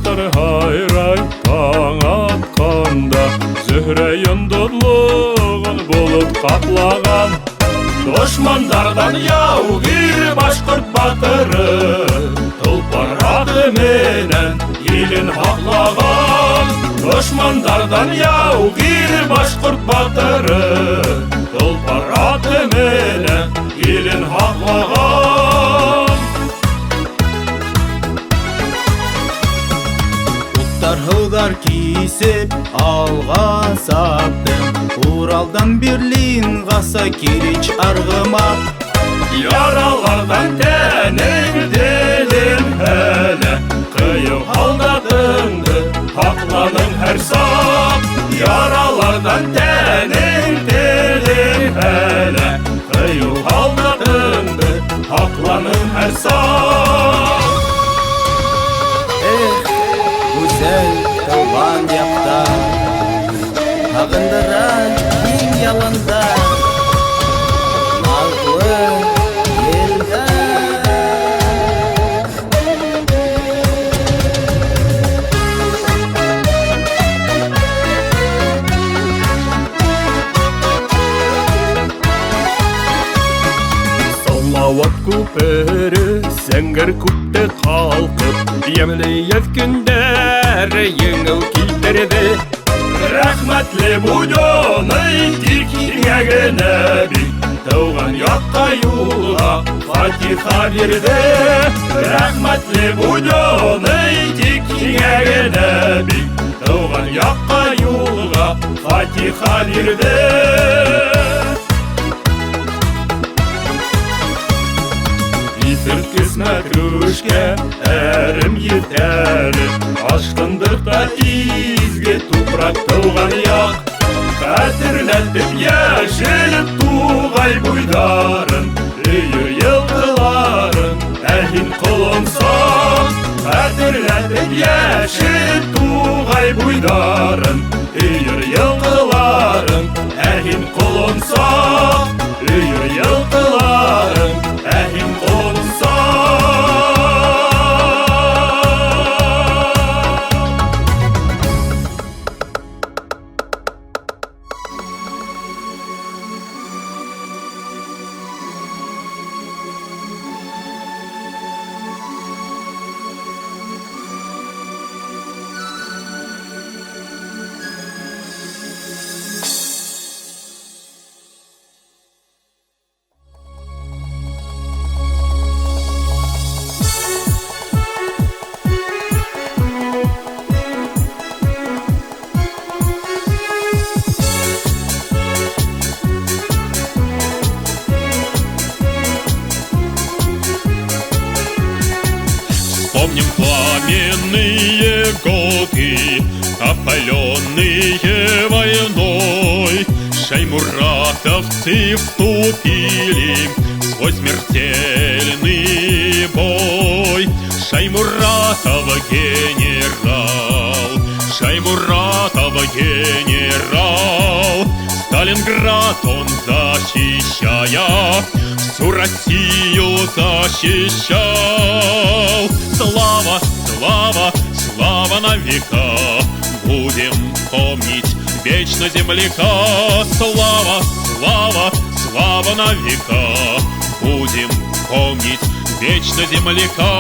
Ҡоштар һайрай таң атҡанда, Зөһрә йондоҙлоғон болот ҡаплаған. Дошмандарҙан яугир башҡорт батыры, Толпар аты менән илен һаҡлаған. Дошмандарҙан яугир башҡорт батыры, Толпар аты менән илен һаҡлаған. Уттар, һыуҙар кисеп алға саптым, Уралдан Берлинғаса Керич арғымаҡ. Яраларҙан тәнең телең әле, Ҡыйыу һалдатыңды һаҡланың һәр саҡ. Яраларҙан тәнең телең әле, Ҡыйыу һалдатыңды һаҡланың һәр саҡ. Эх, гүзәл тыуған яҡтар, һағындыра киң яландар, наҙлы елдәр. Салауат күпере зәңгәр күктә ҡалҡып, Йәмле яҙ көндәре еңеү килтерҙе. Рәхмәтле Будённый тик һиңә генә бит, Тыуған яҡҡа юлға фатиха бирҙе. Рәхмәтле Будённый тик һиңә генә бит, Тыуған яҡҡа юлға фатиха бирҙе. Иҫерткес мәтрүшкә әрем етәр, Ашҡындыҡ та изге тупраҡ тыуған яҡ. Хәтерләтеп йәшел туғай буйҙарын, Өйөр йылҡыларын, ә һин ҡолонсаҡ. Хәтерләтеп йәшел туғай буйҙарын, Өйөр йылҡыларын, ә һин ҡолонсаҡ. Өйөр йылҡыларын, ә һин ҡолонсаҡ. Вспомним пламенные годы, опаленные войной. Шаймуратовцы вступили в свой смертельный бой. Шаймуратов генерал, Шаймуратов генерал, Сталинград он защищая, всю Россию защищал. Слава, слава, слава на века, будем помнить вечно земляка. Слава, слава, слава на века, будем помнить вечно земляка.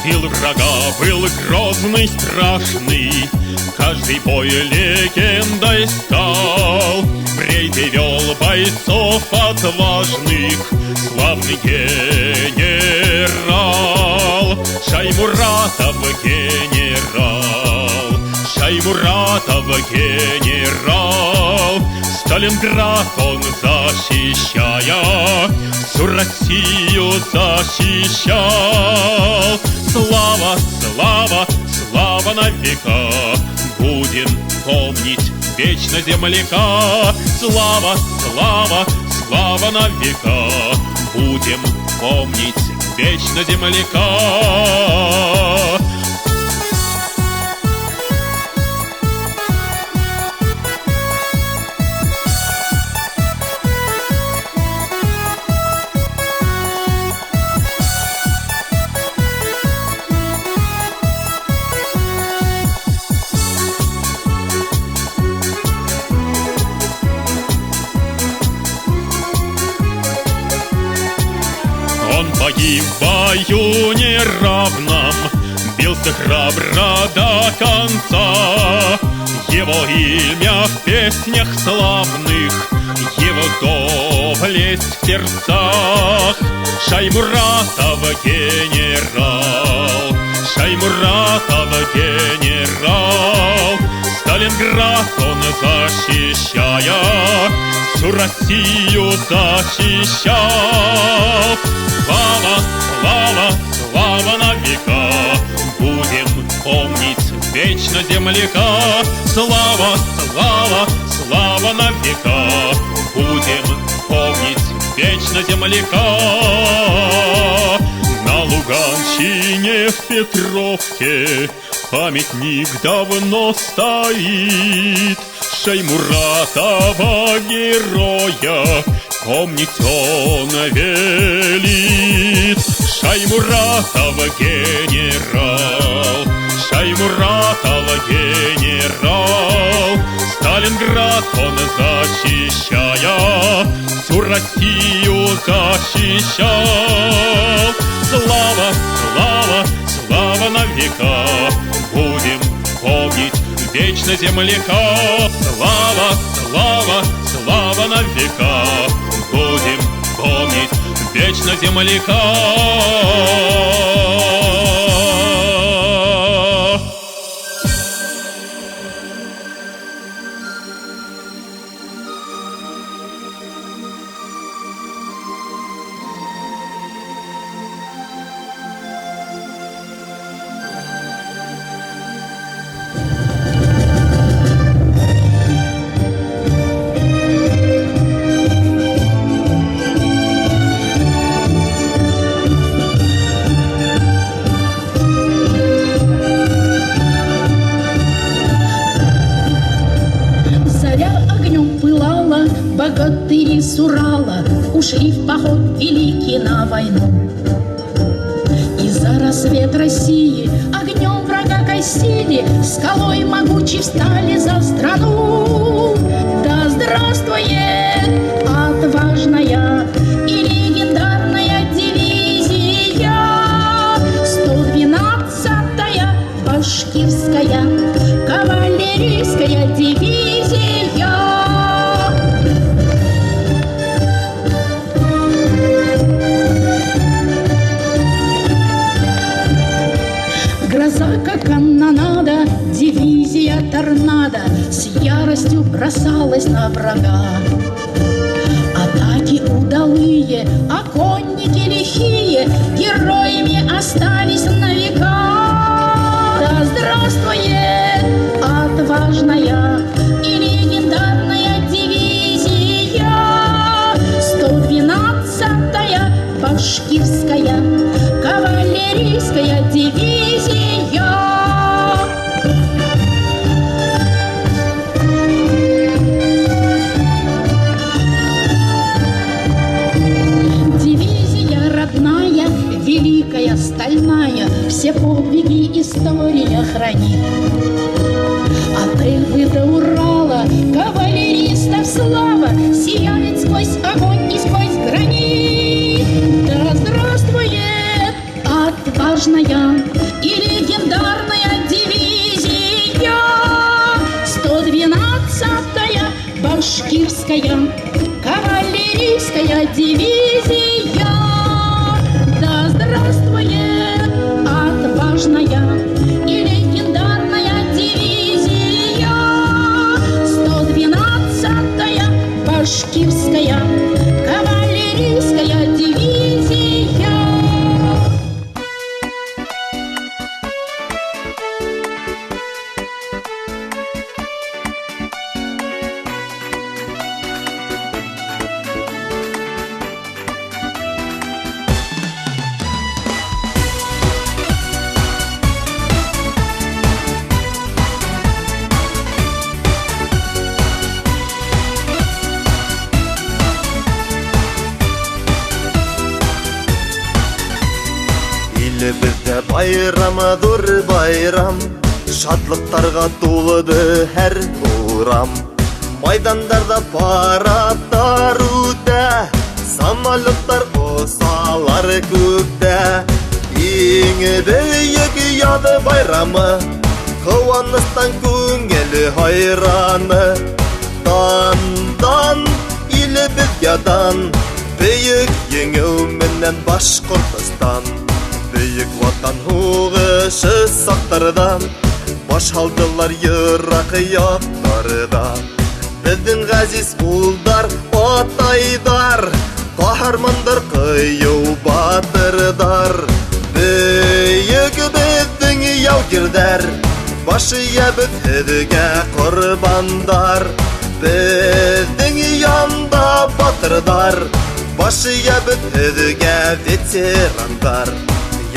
Тыл врага был грозный, страшный, каждый бой легендой стал. В рейде вел бойцов отважных славный генерал. Шаймуратов генерал, Шаймуратов генерал, Сталинград он защищая, всю Россию защищал. Слава, слава, слава на века, будем помнить вечно земляка. Слава, слава, слава на века, будем помнить вечно земляка. бою неравном бился храбро до конца. Его имя в песнях славных, его доблесть в сердцах. Шаймуратов генерал, Шаймуратов генерал, Сталинград он защищая, всю Россию защищал. Слава, слава, слава на века, будем помнить вечно земляка. Слава, слава, слава на века, будем помнить вечно земляка. На Луганщине в Петровке памятник давно стоит. Шаймуратова героя помнить он велит. Шаймуратов генерал, Шаймуратов генерал, Сталинград он защищая, всю Россию защищал. Слава, слава, слава на века, будем помнить вечно земляка. Слава, слава, слава на века, будем помнить вечно земляка. Богатыри с Урала ушли в поход великий на войну. И за рассвет России огнем врага косили, скалой могучей встали за страну. Да здравствует отважная и легендарная дивизия, 112-я башкирская кавалерийская дивизия. Гроза, как канонада, дивизия торнадо с яростью бросалась на врага. Атаки удалые, а конники лихие героями остались на века. Да здравствует отважная и легендарная дивизия, 112-я башкирская кавалерийская дивизия. Дивизия родная, великая, стальная, все подвиги история хранит. От Эльбы до Урала кавалеристов слава сияет сквозь огонь и сквозь гранит. Да здравствует отважная и легендарная дивизия, 112-я башкирская кавалерийская дивизия. Да здравствует отважная и легендарная дивизия, 112-я башкирская кавалерийская дивизия. Илебеҙҙә байрам, ҙур байрам, шатлыҡтарға тулыды һәр урам. Майҙандарҙа парадтар үтә, самолеттар осалар күктә. Иң бөйөк яҙ байрамы, ҡыуаныстан күңеле хайраны. Дан, дан, илебеҙгә дан, бөйөк еңеү менән Башҡортостан. Бөйөк Ватан һуғышы саҡтарҙа баш һалдылар йыраҡ яҡтарҙа. Беҙҙең ғәзиз улдар, атайҙар, ҡаһармандар, ҡыйыу батырҙар. Бөйөк беҙҙең яугирҙәр, баш эйәбеҙ һеҙгә ҡорбандар. Беҙҙең янда батырҙар, баш эйәбеҙ һеҙгә ветерандар.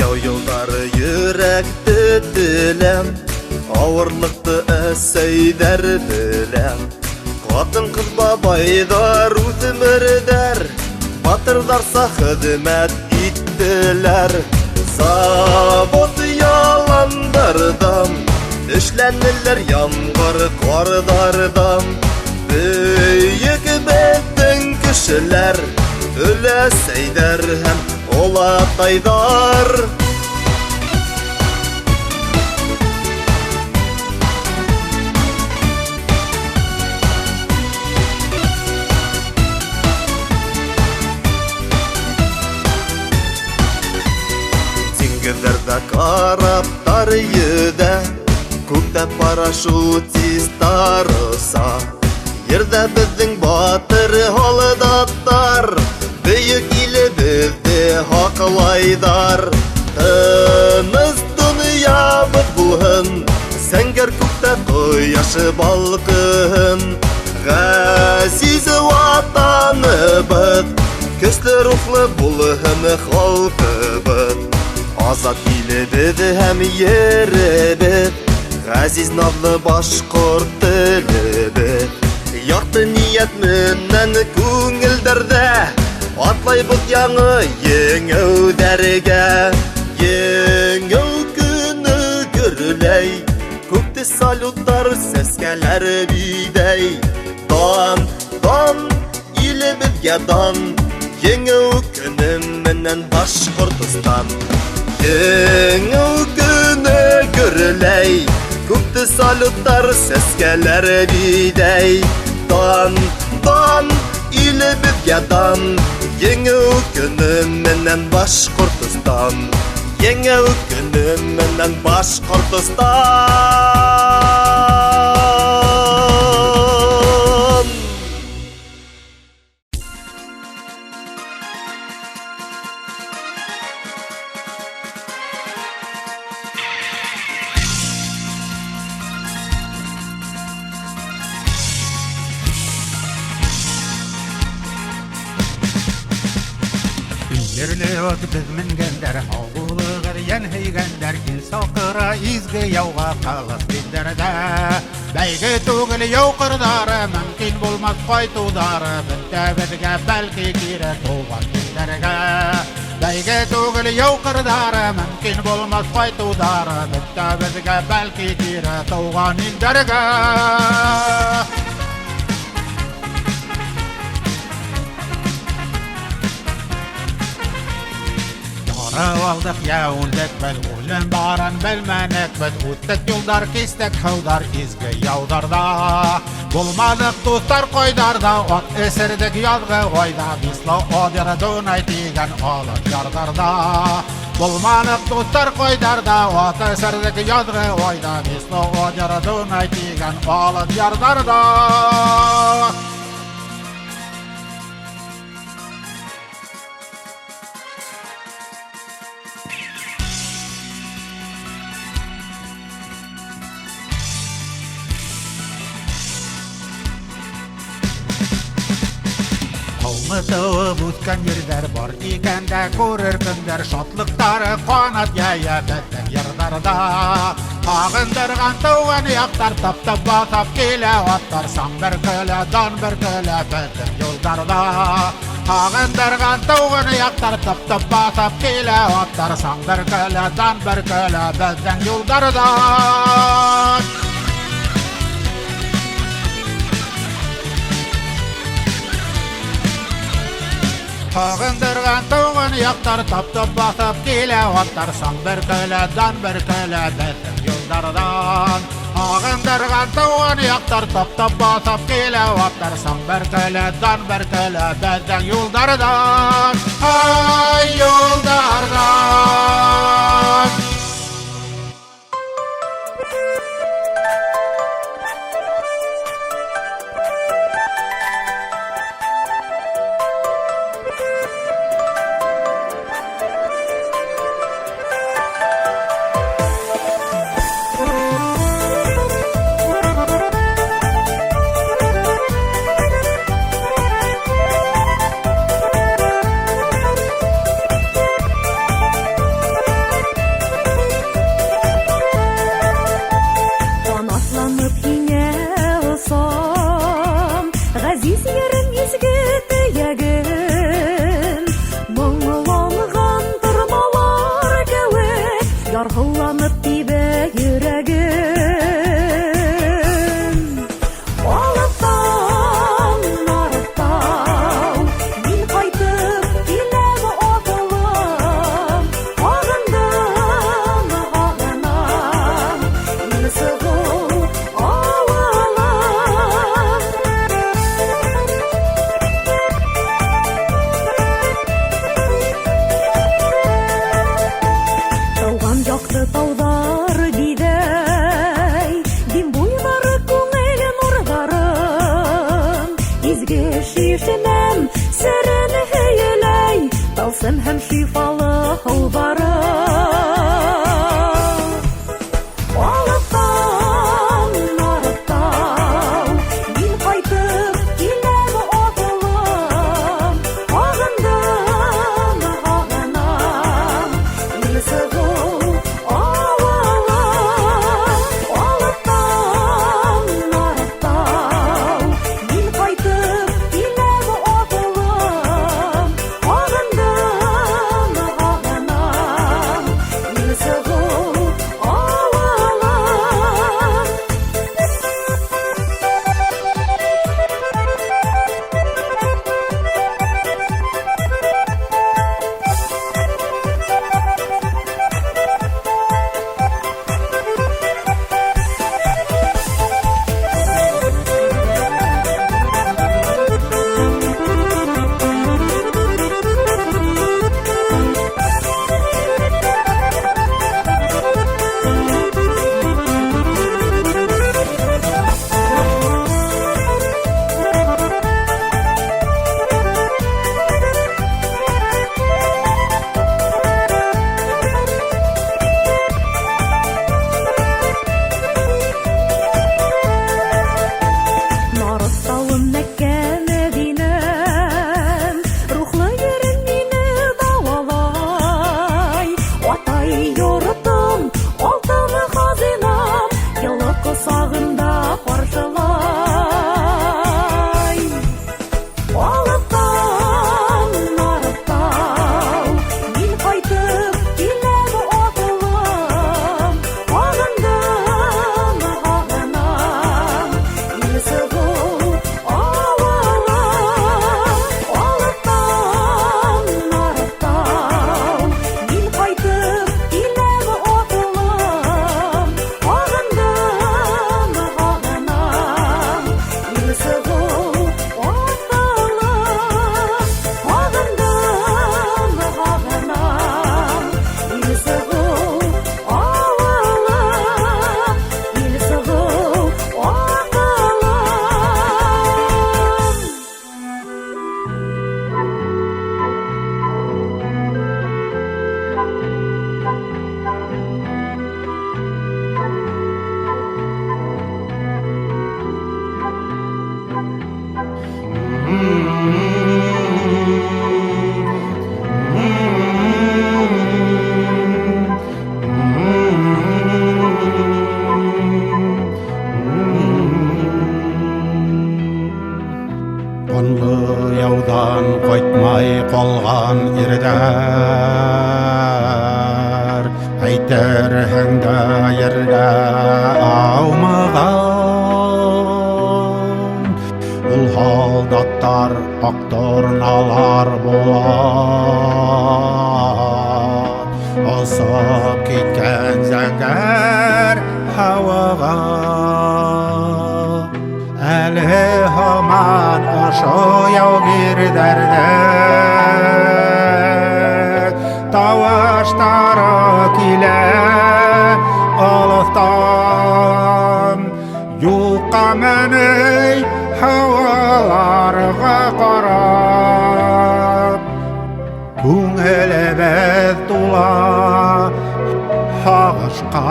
Яу йылдары йөрәкте телә, ауырлыҡты әсәйҙәр белә. Ҡатын-ҡыҙ бабайҙар, үҫмерҙәр батырҙарса хеҙмәт иттеләр. Завод яландарҙа эшләнеләр ямғыр ҡарҙарҙа. Бөйөк беҙҙең кешеләр, өләсәйҙәр һәм олатайҙар. Диңгеҙҙәрҙә караптар йөҙә, күктә парашютистар оса. Ерҙә беҙҙең батыр һалдаттар, бөйөк илебеҙҙе һаҡлайҙар. Тыныс донъябыҙ булһын, зәңгәр күктә ҡояш балҡыһын. Ғәзиз ватаныбыҙ, көслө рухлы булһын халҡыбыҙ. Азат илебеҙ һәм еребеҙ, ғәзиз наҙлы башҡорт телебеҙ. Яҡты ниәт менән күңелдәрҙә атлайбыҙ яңы еңеүҙәргә. Еңеү көнө гөрләй, күкте салюттар, сәскәләр биҙәй. Дан, дан, илебеҙгә дан, еңеү көнө менән Башҡортостан. Еңеү көнө гөрләй, күкте салюттар, сәскәләр биҙәй. Дан, дан, илебеҙгә дан, еңеү көнө менән Башҡортостан. Еңеү көнө менән Башҡортостан. Ерле ат беҙ менгәндәр, һау булығыҙ йән һөйгәндәр. Ил саҡыра изге яуға ҡылыс билдәрҙә. Бәйге түгел яу ҡырҙары, мөмкин булмаҫ ҡайтыуҙары. Бөтә беҙгә бәлки кире тыуған илдәргә. Бәйге түгел яу ҡырҙары, мөмкин булмаҫ ҡайтыуҙары. Бөтә беҙгә бәлки кире тыуған илдәргә. Алдыҡ йә үлдек беҙ, үлем барын белмәнек беҙ. Үттек юлдар, кистек һыуҙар изге яуҙарҙа. Булманыҡ дуҫтар ҡайҙарҙа, ат эсерҙек яҙғы айҙа. Висла, Одер, Дунай тигән алыҫ ярҙарҙа. Булманыҡ дуҫтар ҡайҙарҙа, ат эсерҙек яҙғы айҙа. Висла, Одер, Дунай тигән алыҫ ярҙарҙа. Тыуып үҫкән ерҙәр бар икән дә, күрер көндәр шатлыҡтары ҡанат йәйә беҙҙең йырҙарҙа. Һағындырған тыуған яҡтар тап-тап баҫап килә аттар, саң бөркөлә, дан бөркөлә беҙҙең юлдарҙа. Һағындырған тыуған яҡтар тап-тап баҫап килә аттар, саң бөркөлә, дан бөркөлә беҙҙең юлдарҙа. Һағындырған тыуған яҡтар, тап-топ баҫып килә аттар, саң бөркөлә, дан бөркөлә беҙҙең юлдарҙан. Һағындырған тыуған яҡтар, тап-топ баҫып килә аттар, саң бөркөлә, дан бөркөлә беҙҙең юлдарҙан. Ай, юлдарҙан. Канатланып һиңә осам, ғәзиз ерем, изге төйәгем. Моңланған тормалар кеүек, ярһыуланып тибә йөрәгем. Алыҫтан, нарыҫтау, мин ҡайтып киләм аҫылым. Һағындым, һағынам, Илсығол ауылым. Тыуған яҡты тауҙар биҙәй, Дим буйҙары күңел нурҙарын. Изге шишмәм серен һөйләй, тылсым һәм шифалы һыуҙары. Алыҫтан, нарыҫтау, мин ҡайтып киләм аҫылым. Һағындым, һағынам, Илсығол ауылым. Алыҫтан, нарыҫтау, мин ҡайтып киләм аҫылым. Һағындым, һағынам, Илсығол ауылым. Нарыҫтауым, Мәккә, Мәҙинәм, рухлы ерем мине дауалай. Атай йортом, алтын хазинам, йылы ҡосағында ҡаршылай. Алыҫтан, нарыҫтау, мин ҡайтып киләм аҫылым. Һағындым, һағынам, Илсығол ауылым. Алыҫтан, нарыҫтау, мин ҡайтып киләм аҫылым. Һағындым, һағынам, Илсығол аҫылым. Һағындым, һағынам, Илсығол ауылым. Илсығол аҫылым. Ҡанлы яуҙан ҡайтмай ҡалған ирҙәр, әйтерһең дә ергә аумаған. Ул һалдаттар аҡ торналар. торналар була. Осоп киткән зәңгәр һауаға. Әле һаман ошо яугирҙәрҙең тауыштары килә алыҫтан. Юҡҡа менәй һауаларға ҡарап, күңелебеҙ тула һағышҡа.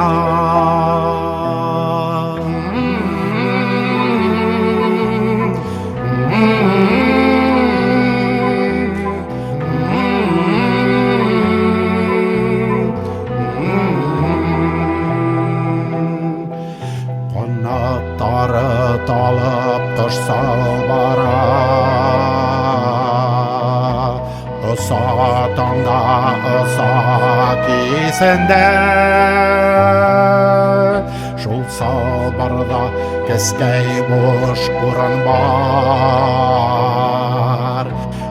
Ҡанаттары талып ҡош салбара, оса таңда, оса кисендә. Шул салбарҙа кескәй буш урын бар,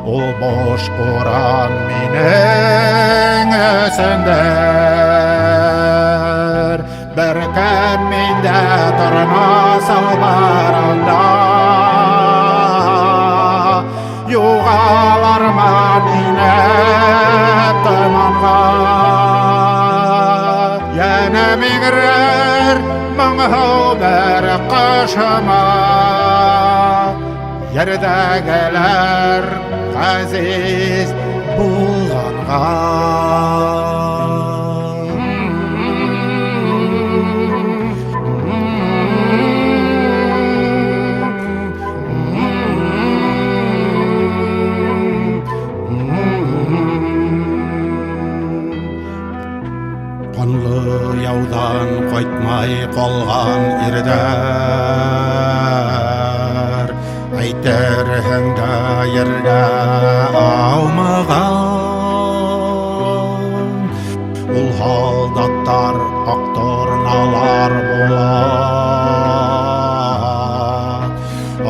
ул буш урын минең өсөндөр. Бер көн миндә торна салбарында юғалармын инеп томанға. Йәнә миңрәр моңһоу бер ҡошома, ерҙәгеләр ғәзиз булғанға. Ҡанлы яуҙан ҡайтмай ҡалған ирҙәр, әйтерһең дә ергә аумаған. Ул һалдаттар аҡ торналар була,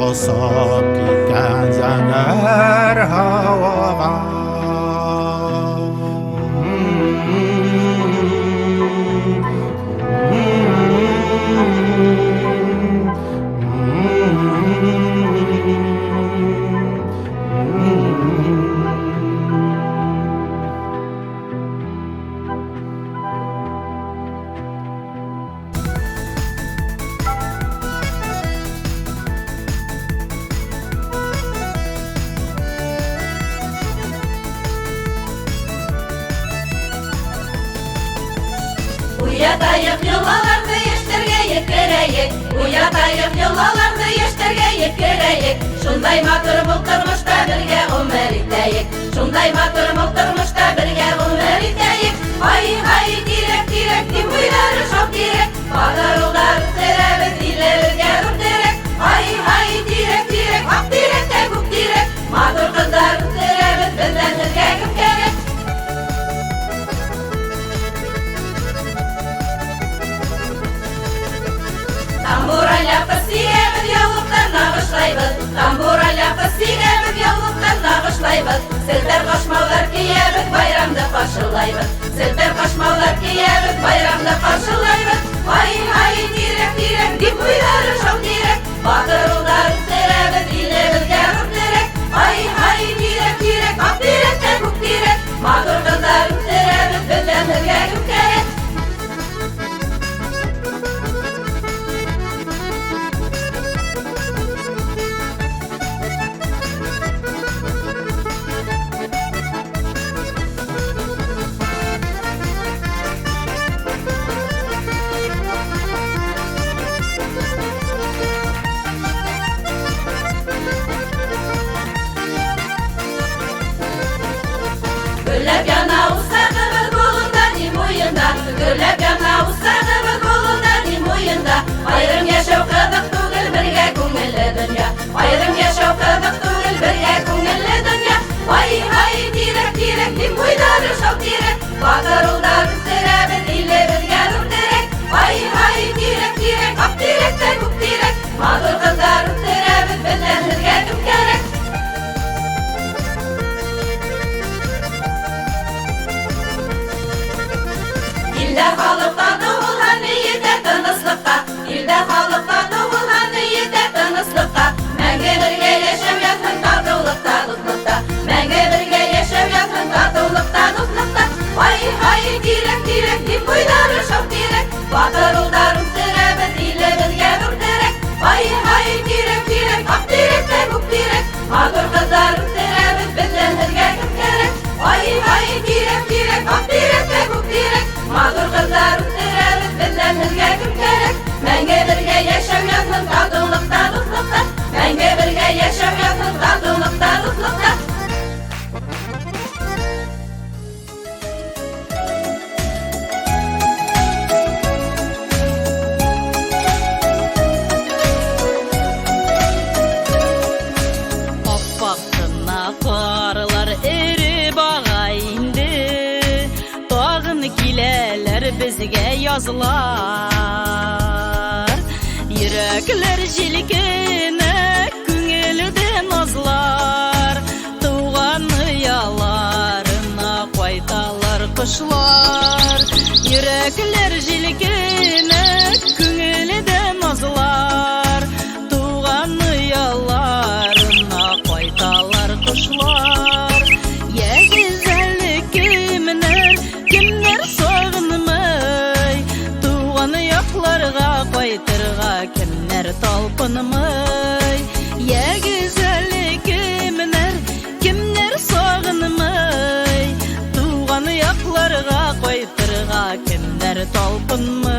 осоп киткән зәңгәр һауаға. Уятайыҡ йолаларҙы йәштәргә еткерәйек, уятайыҡ йолаларҙы йәштәргә еткерәйек. Шундай матур был тормошта бергә ғүмер итәйек, шундай матур был тормошта бергә ғүмер итәйек. Ай-һай, тирәк-тирәк, тип уйҙары шау тирәк, батыр улдар үҫтерәбеҙ, илебеҙгә ҙур терәк. Ай-һай, тирәк-тирәк, аҡ тирәк тә күк тирәк, матур ҡыҙҙар үҫтерәбеҙ, беҙҙән һеҙгә кем кәрәк? Тамбура ляпы сигәбеҙ, яулыҡтар нағышлайбыҙ. Тамбура ляпы сигәбеҙ, яулыҡтар нағышлайбыҙ. Селтәр ҡашмауҙар кейәбеҙ, байрамды ҡаршылайбыҙ. Селтәр ҡашмауҙар кейәбеҙ, байрамды ҡаршылайбыҙ. Ай-һай, тирәк-тирәк, тип уйҙары шау тирәк, батыр улдар үҫтерәбеҙ, илебеҙгә ҙур терәк. Ай-һай, тирәк-тирәк, аҡ тирәк тә күк тирәк, матур ҡыҙҙар үҫтерәбеҙ, беҙҙән һеҙгә кем кәрәк? Гөрләп яна усағыбыҙ болонда, Дим буйында. Гөрләп яна усағыбыҙ болонда, Дим буйында. Айырым йәшәү ҡыҙыҡ түгел, бергә күңелле донъя. Айырым йәшәү ҡыҙыҡ түгел, бергә күңелле донъя. Ай-һай, тирәк-тирәк, Дим буйҙары шау тирәк, батыр улдар үҫтерәбеҙ, илебеҙгә ҙур терәк. Ай-һай, тирәк-тирәк, аҡ тирәк тә күк тирәк, матур ҡыҙҙар үҫтерәбеҙ, беҙҙән һеҙгә кем кәрәк? язлар. Йөрәкләр җилкенә, күңелдә назлар. Туган ояларына кайталар кошлар. Йөрәкләр җилкенә, күңелдә назлар. Туган ояларына кайталар кошлар. Ягез әле кемнәр, кемнәр сагынмый? Туган якларга кайтырга кемнәр талпынмый? Ягез әле кемнәр, кемнәр сагынмый? Туган якларга кайтырга кемнәр талпынмый?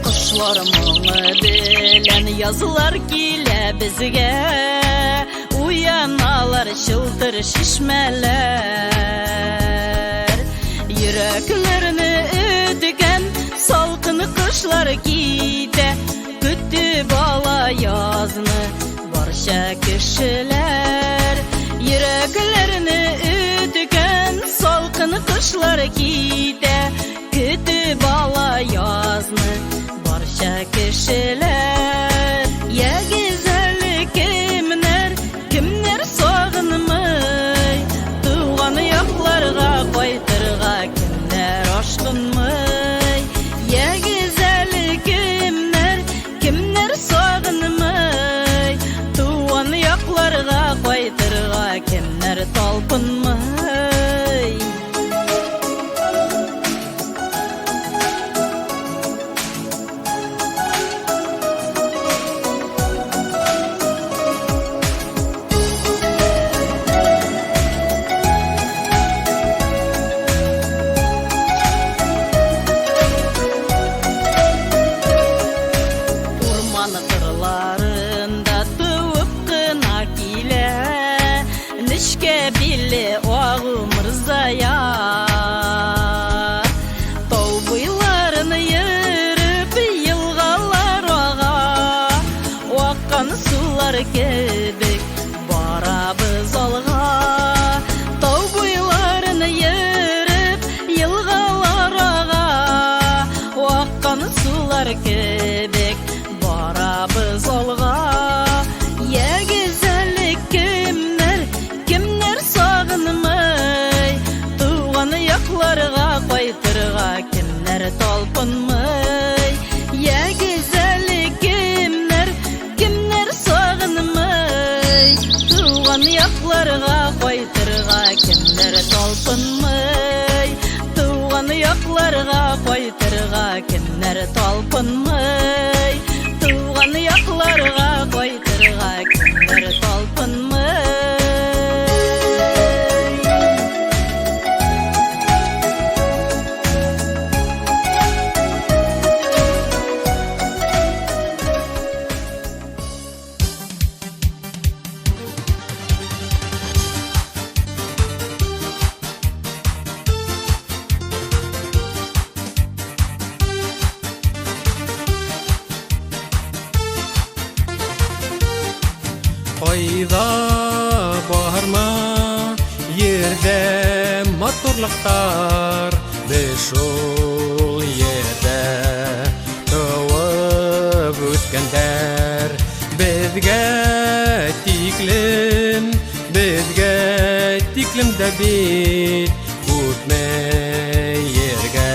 Кошлар моңы белән язлар килә безгә, уяналар чылтыр чишмәләр. Йөрәкләрне өткән салкын кышлар китә, көтеп ала язны барча кешеләр. Йөрәкләрне өткән салкын кышлар китә, көтеп ала язны барча кешеләр. Ягез әле кемнәр, кемнәр сагынмый? Туган якларга кайтырга кемнәр ашкынмый? Ягез әле кемнәр, кемнәр сагынмый? Туган якларга кайтырга кемнәр талпынмый? Урман кырларында туып кына килә, нечкә билле агу Мырзаяр. Тау буйларын йөреп елгалар ага, аккан сулар кебек барабыз алга. Тау буйларын йөреп елгалар ага, аккан сулар кебек барабыз алга. Ягез әле кемнәр, кемнәр сагынмый? Туган якларга кайтырга кемнәр талпынмый? Ягез әле кемнәр, кемнәр сагынмый? Туган якларга кайтырга кемнәр талпынмый? Туган якларга кайтырга кемнәр талпынмый? Туган якларга кайтырга кемнәр талпынмый? Ҡайҙа барма ерҙә матурлыҡтар, беҙ шул ерҙә тыуып үҫкәндәр. Беҙгә тиклем, беҙгә тиклем дә бит күпме ергә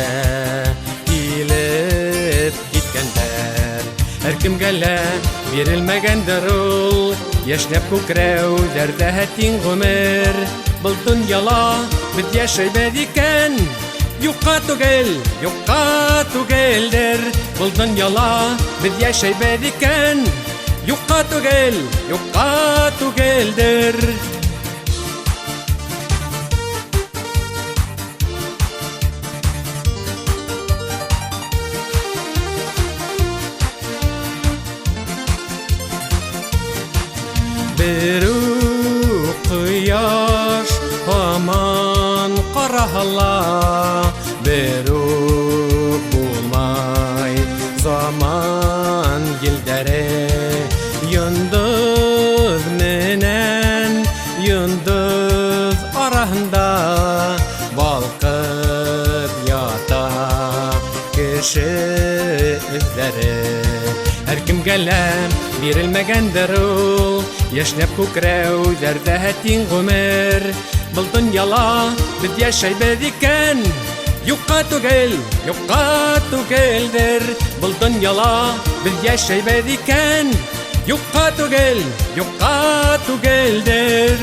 килеп киткәндәр. Һәр кемгә лә бирелмәгәндер ул йәшнәп күкрәүҙәрҙә тиң ғүмер. Был донъяла беҙ йәшәйбеҙ икән, юҡҡа түгел, юҡҡа түгелдер. Был донъяла беҙ йәшәйбеҙ икән, юҡҡа түгел, юҡҡа түгелдер. Бер үк ҡояш һаман ҡараһа, бер үк булмай заман елдәре. Йондоҙ менән йондоҙ араһында балҡып ята кеше эҙҙәре. Һәр кемгә лә бирелмәгәндер ул йәшнәп күкрәүҙәрҙә тиң ғүмер. Был донъяла беҙ йәшәйбеҙ икән, юҡҡа түгел, юҡҡа түгелдер. Был донъяла беҙ йәшәйбеҙ икән, юҡҡа түгел, юҡҡа түгелдер.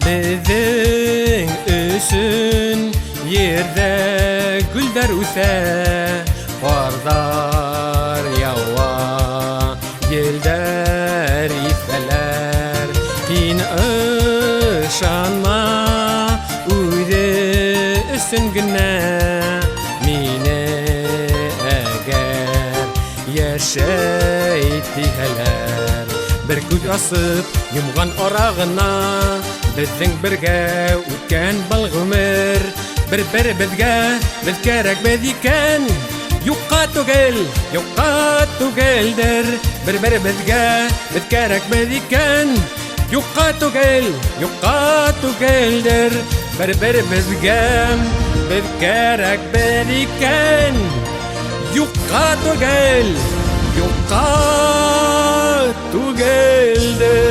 Беҙҙең өсөн ерҙә гөлдәр үҫә, ҡарҙар яуа, елдәр иҫәләр. Һин ышанма үҙе өсөн генә мине, әгәр йәшәй тиһәләр. Бер күҙ асып йомған ара ғына беҙҙең бергә үткән был ғүмер. Бер-беребеҙгә беҙ кәрәкбеҙ икән, юҡҡа түгел, юҡҡа түгелдер. Бер-беребеҙгә беҙ кәрәкбеҙ икән, юҡҡа түгел, юҡҡа түгелдер. Бер-беребеҙгә беҙ кәрәкбеҙ икән, юҡҡа түгел, юҡҡа түгелдер.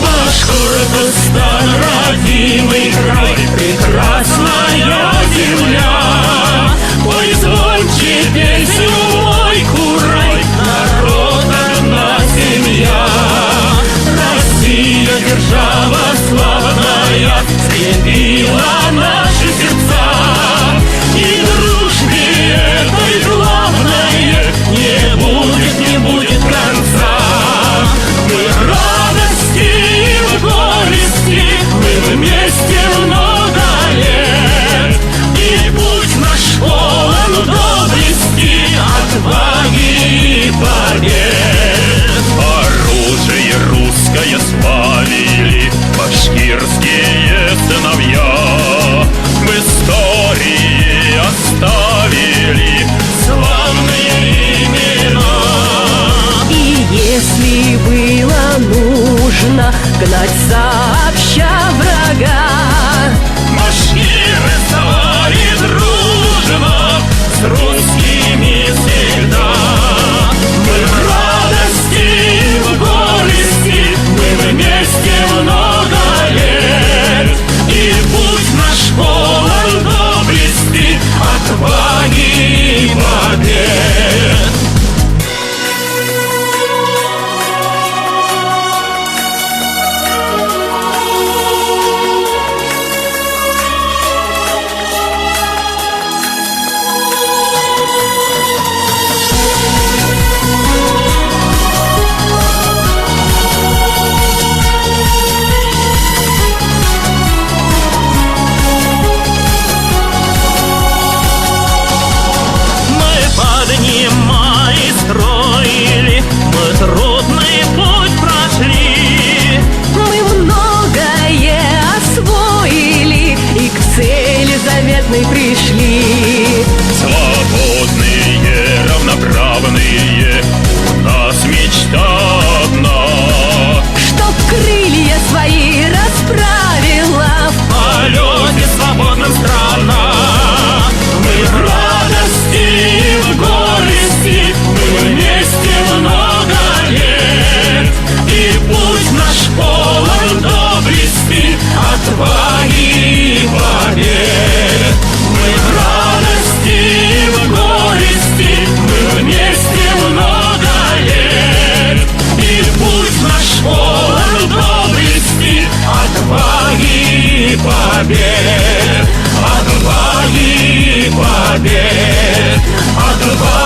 Башкортостан, родимый край, прекрасная земля. Пой звонче песню, мой курай, народ одна семья. Россия, держава славная, скрепила наши сердца. И дружбе этой главное не будет, не будет конца. Мы радости и в горести, мы вместе много лет. И путь наш полон доблести, отваги и побед. Оружие русское славили башкирские сыновья. В истории оставили славные имена. И если было нужно гнать сообща врага, башкиры вставали дружно с русскими всегда. Мы в радости и в горести, мы вместе много лет. И путь наш полон доблести, отваги и побед. Трудный путь прошли, мы многое освоили и к цели заветной пришли. Свободные, равноправные, у нас мечта одна. Чтоб крылья свои расправила в полете. Отваги, побед! Отваги, побед! Отваги!